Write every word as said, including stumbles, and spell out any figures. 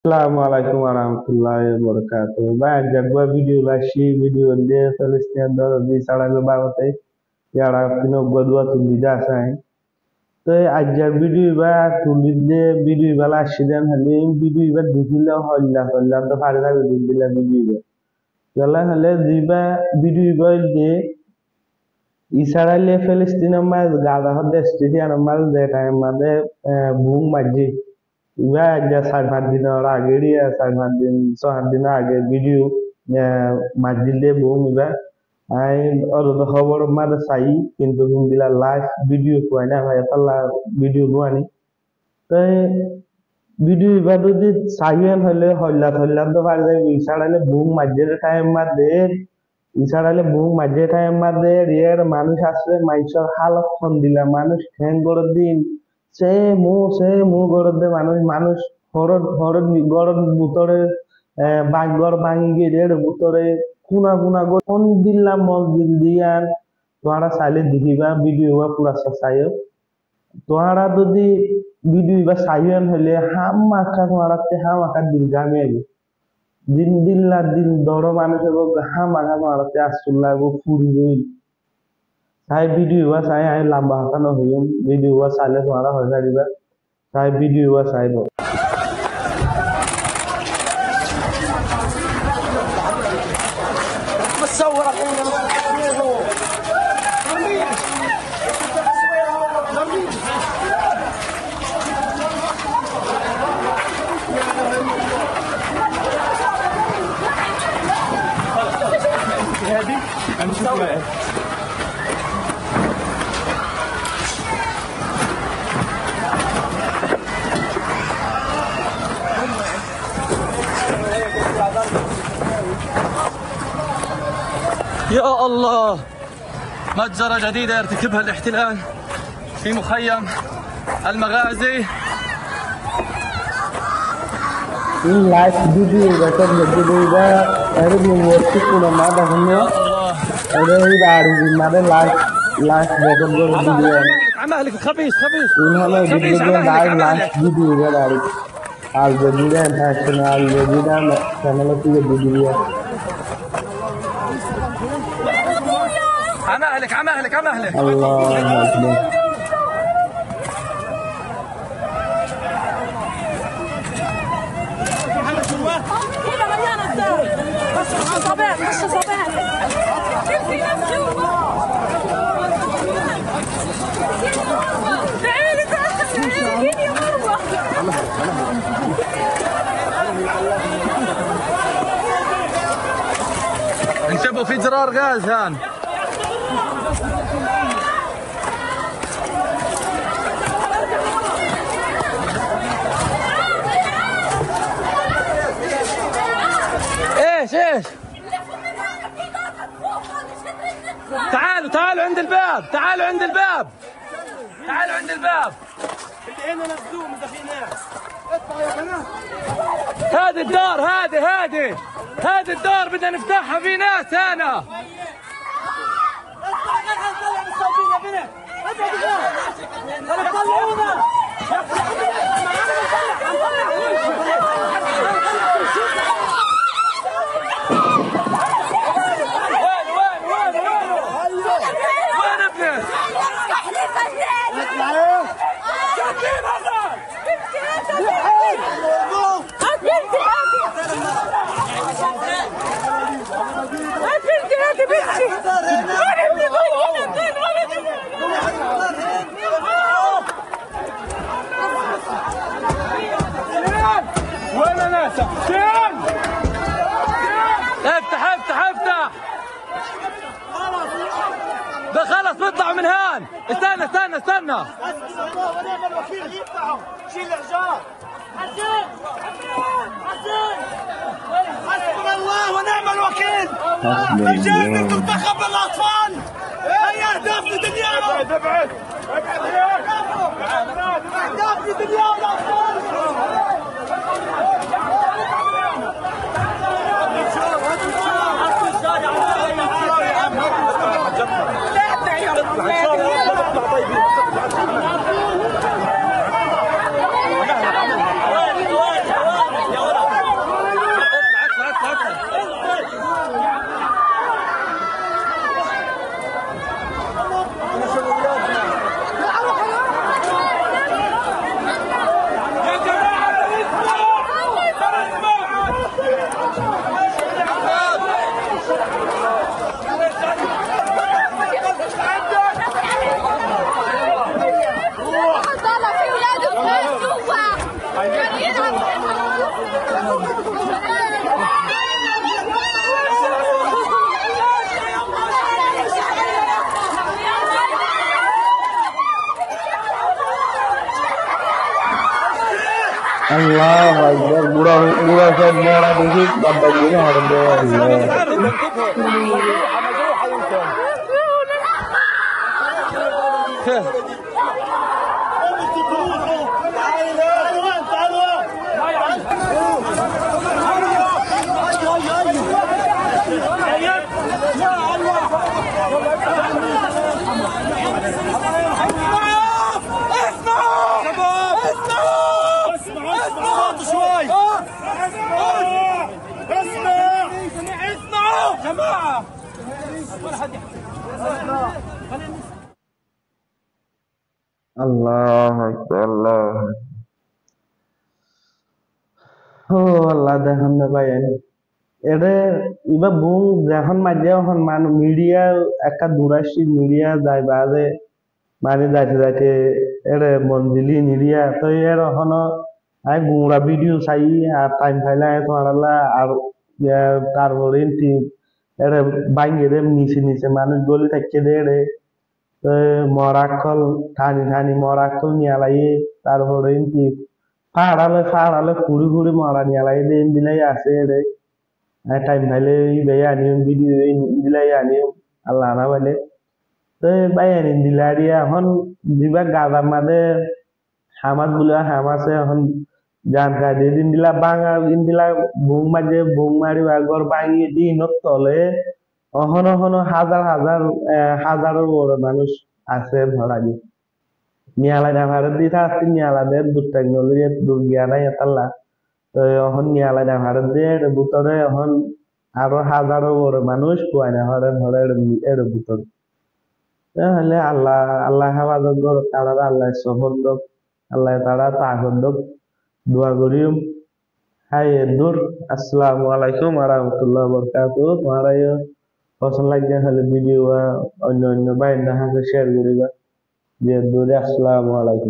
Assalamu alaikum warahmatullahi wabarakatuhu. Bái, aijja uggwá bidiyó loi aiccí, bidiyó óilde Filistin or dordi Israel or babote. Yar age uggwá duwa tuli de asé añí. Toi aijjar bidiyó ibá tuli de, bidiyó ibá loi aiccí de, hale bidiyó ibá dekíle hoilla hoilla de fari zaibo de bidiyó ibá. Kiyólla hoile ziba bidiyó ibá óilde Israel e Filistin or maze Gaza hoó de state iyan or maze ze time maze, eh, bom maijjé. Ibá aijja sair fañs din or age, sair fañs din, só hat din or age bidiyó, eh, maijjé de bom ibá. Añí ódode hóbor or maze sai, kintu hindilla live bidiyó fua no fai, etolla bidiyó no aní. Te bidiyó ibá zodi saiyó en hoile hoilla hoilla de fari zaibo. Israel e bom maijjé de time maze, Israel e bom maijjé de time maze, iyar manúic asé, manúicor halot hondilla, manúic keng goródde, same, same goródde manúic, manúic horot, horot, góror bútore, eh, bang-, gór báñgi giyé de, er bútore kuna kuna gór, hondilla mosbil diyan, tuáñra saile dekíba, bidiyó ibá fura saiyó. Tuáñra zodi bidiyó ibá saiyó en hoile hámaká tuáñrattú hámaká dil gami óibo. Din dilla din doro manúic óibo, hámaká tuáñrattú asúlla óibo, furibo. Sai bidiyó ibá sai, añí lamba hotá no hoiyum, bidiyó ibá saile tuáñra hoi fariba. Sai bidiyó ibá saibo. يا الله، مجزرة جديدة يرتكبها الاحتلال في مخيم المغازي. Live bidiyó ibá, live bidiyó ibá, añára bidiyó ibá, añára live, live bidiyó. على مهلك، خبيث، خبيث. Live، live bidiyó ibá. Al Jazeera International, Al Jazeera channel ot bidiyó. على مهلك، على مهلك، على مهلك. الله أكبر. انتبهوا، في زرار غاز هان. ايش، ايش؟ تعالوا، تعالوا عند الباب، تعالوا عند الباب. تعالوا عند الباب. هذه الدار، هذه، هذه. هذه الدار بدنا نفتحها، في ناس هنا. وين، وين، وين، وين؟ وين ابنك؟ وين ناسك؟ فين؟ افتح، افتح، افتح. ده خلص، بيطلعوا من هان. استنى، استنى، استنى. حسبنا الله ونعم الوكيل. يفتحوا. شيل الحجارة. حسن! حسن! حسبنا الله ونعم الوكيل! حسبنا الله. الجهاز المنتخب للأطفال! هيا اهداف لدنيانا! ابعد، ابعد، ابعد هناك! اهداف لدنيانا الأطفال! Allahu Akbar. Gura, gura sób mora deki, bad baki gula horon de, Allah. اسمع! اسمع! اسمع! جماعة! Allahu Akbar, Allahu Akbar. Ó Allah, dekón de bái, ere iba bung dekón maijjé, ehón man media ekka dur aiccí, media zai baade, mani zaite zaite ere monzili niriya, toi ere hono añí gura video sai, ar time faile añí tuáñralla, ar, ya, tarfore inti ere báñgi de nise nise manúic goli táikke de ere, toi mora ókkol, tani tani mora ókkol niyalaiyé, tarfore inti fáñra loi, fáñra loi, furi furi mora niyalaiyé de, endilla asé ere. Añí time faile iba aníyum, video endilla aníyum, Allah na faile. Toi bái, endilla ar ehón ziba Gaza maze Hamas buli, Hamas e ehón zankari diye de endilla báñga, endilla bum maijjé, bum mari ba gór báñgi de, inor tole ehón, ehón házar házar, e, házaror uore manúic asé, mora de. Niyalai no fare de, ítara asé niyalai de, dur technology dur giyan nai ítalla. Toi ehón niyalai no fare de, ere bútore ehón aró házaror uore manúic fua no fare, fare ere, ere bútore. Tahóile Allah, Allah hefazot gorok, tarare Allah sofot dok, Allah tarare tafot dok, dua goijjum. Hái eddur. Assalamu alaikum wa rahmatullahi wa barakatuhu. Tuáñra yó fosón lage hoile video ba oinno oinno bái ókkolor hañse share goriba. Hái eddur, assalamu alaikum.